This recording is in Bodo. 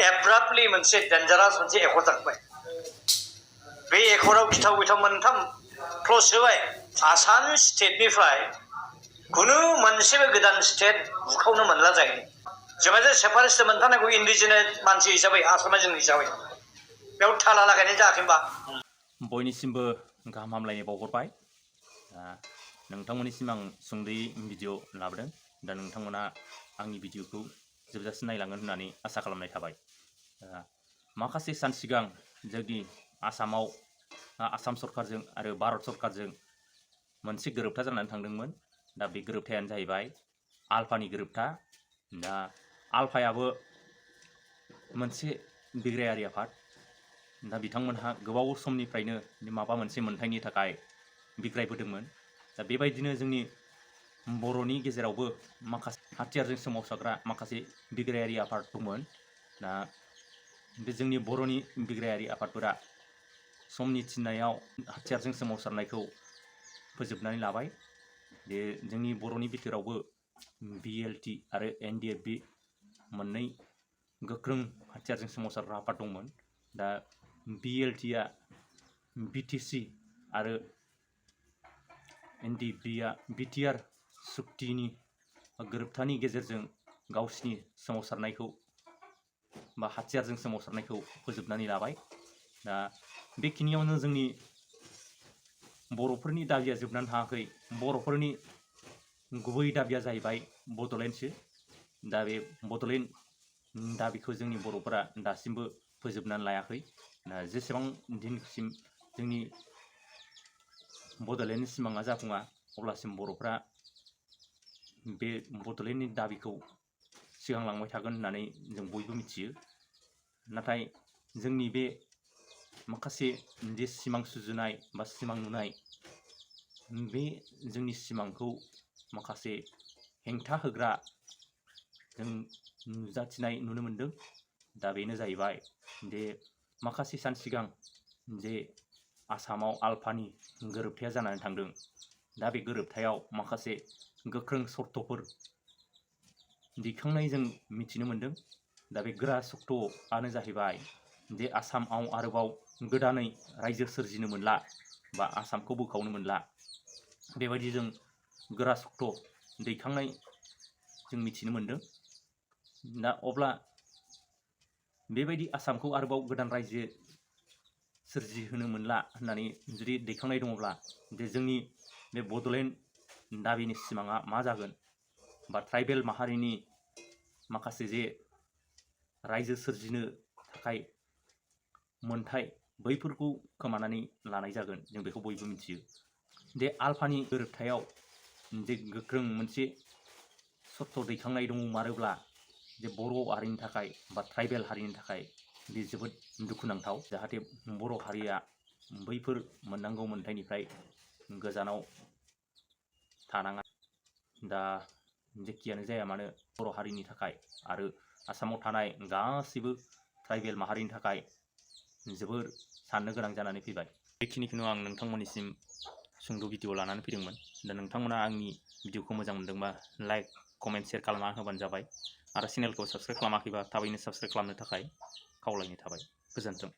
एब्राप्टलि मोनसे डेन्जारास मोनसे एखर जाबाय बे एखराव गिथाव गिथाव मोनथाम क्लस होबाय आसाम स्टेटनिफ्राय खुनु मोनसेबो गोदान स्टेट बुखावनो मोनला जायो जेनेबा जे सेपारेटिस्ट मोनथारनायखौ इन्डिजिनास मानसि हिसाबै आसामा जोंनि हिसाबै बेयाव थाला लागायनाय जायाखै होनबा बयनिसिमबो गाहाम हामलायनाय बावहरबाय नोंथांमोननिसिम आं सुंद'यै भिडिअ लाबोदों दा नोंथांमोना आंनि भिडिअखौ जोबजासिम नायलांगोन होननानै आसा खालामनाय थाबाय माखासे सान सिगां जोंनि आसामाव आसाम सरकारजों आरो भारत सरकारजों मोनसे गोरोबथा जानानै थांदोंमोन दा बे गोरोबथायानो जाहैबाय आल्फानि गोरोबथा दा आल्फायाबो मोनसे बिग्रायारि आफाद दा बिथांमोनहा गोबाव समनिफ्रायनो माबा मोनसे मोनथायनि थाखाय बिग्रायबोदोंमोन दा बेबायदिनो जोंनि बर'नि गेजेरावबो माखासे हाथियारजों सोमावसारग्रा माखासे बिग्रायारि आफाद दंमोन दा बे जोंनि बर'नि बिग्रायारि आफादफोरा समनि थिननायाव हाथियारजों सोमावसारनायखौ फोजोबनानै लाबाय बे जोंनि बर'नि बिथोरावबो बिएलटि आरो एनडिएफबि मोननै गोख्रों हाथियारजों सोमावसारग्रा आफाद दंमोन दा बिएलटिआ बिटिसि आरो एनडिएफबिआ बिटिआर सुक्तिनि गोरोबथानि गेजेरजों गावसिनि सोमावसारनायखौ बा हाथियारजों सोमावसारनायखौ फोजोबनानै लाबाय दा बेखिनियावनो जोंनि बर'फोरनि दाबिया जोबनानै थाङाखै बर'फोरनि गुबै दाबिया जाहैबाय बड'लेण्डसो दा बे बड'लेण्ड दाबिखौ जोंनि बर'फोरा दासिमबो फोजोबनानै लायाखै जेसेबां दिनसिम जोंनि बड'लेण्डनि सिमाङा जाफुङा अब्लासिम बर'फ्रा बे बड'लेण्डनि दाबिखौ सिगांलांबाय थागोन होननानै जों बयबो मिथियो नाथाय जोंनि बे माखासे जे सिमां सुजुनाय बा सिमां नुनाय बे जोंनि सिमांखौ माखासे हेंथा होग्रा जों नुजाथिनाय नुनो मोनदों दा बेनो जाहैबाय जे माखासे सान सिगां जे आसामाव आल्फानि गोरोबथाया जानानै थांदों दा बे गोरोबथायाव माखासे गोख्रों सर्तफोर दैखांनाय जों मिथिनो मोनदों दा बे गोरा सर्तआनो जाहैबाय जे आसामाव आरोबाव गोदानै रायजो सोरजिनो मोनला बा आसामखौ बोखावनो मोनला बेबायदि जों गोरा सर्त दैखांनाय जों मिथिनो मोनदों दा अब्ला बेबायदि आसामखौ आरोबाव गोदान रायजो सोरजिहोनो मोनला होननानै जुदि दैखांनाय दङब्ला जे जोंनि बे बड'लेण्ड दाबिनि सिमाङा मा जागोन बा ट्राइबेल माहारिनि माखासे जे रायजो सोरजिनो थाखाय मोनथाय बैफोरखौ खोमानानै लानाय जागोन जों बेखौ बयबो मिथियो जे आल्फानि गोरोबथायाव जे गोख्रों मोनसे सर्त दैखांनाय दंमारोब्ला जे बर' हारिनि थाखाय बा ट्राइबेल हारिनि थाखाय बे जोबोद दुखुनांथाव जाहाथे बर' हारिया बैफोर मोननांगौ मोनथायनिफ्राय गोजानाव थानाङा दा जेखियानो जाया मानो बर' हारिनि थाखाय आरो आसामाव थानाय गासैबो ट्राइबेल माहारिनि थाखाय जोबोर साननो गोनां जानानै फैबाय बेखिनिखौनो आं नोंथांमोननिसिम सुंद' भिडिअ लानानै फैदोंमोन दा नोंथांमोना आंनि भिडिअखौ मोजां मोनदोंबा लाइक कमेन्ट शेयार खालामना होबानो जाबाय आरो चेनेलखौ साबस्क्राइब खालामाखैबा थाबैनो साबस्क्राइब खालामनो थाखाय खावलायनाय थाबाय गोजोन्थों।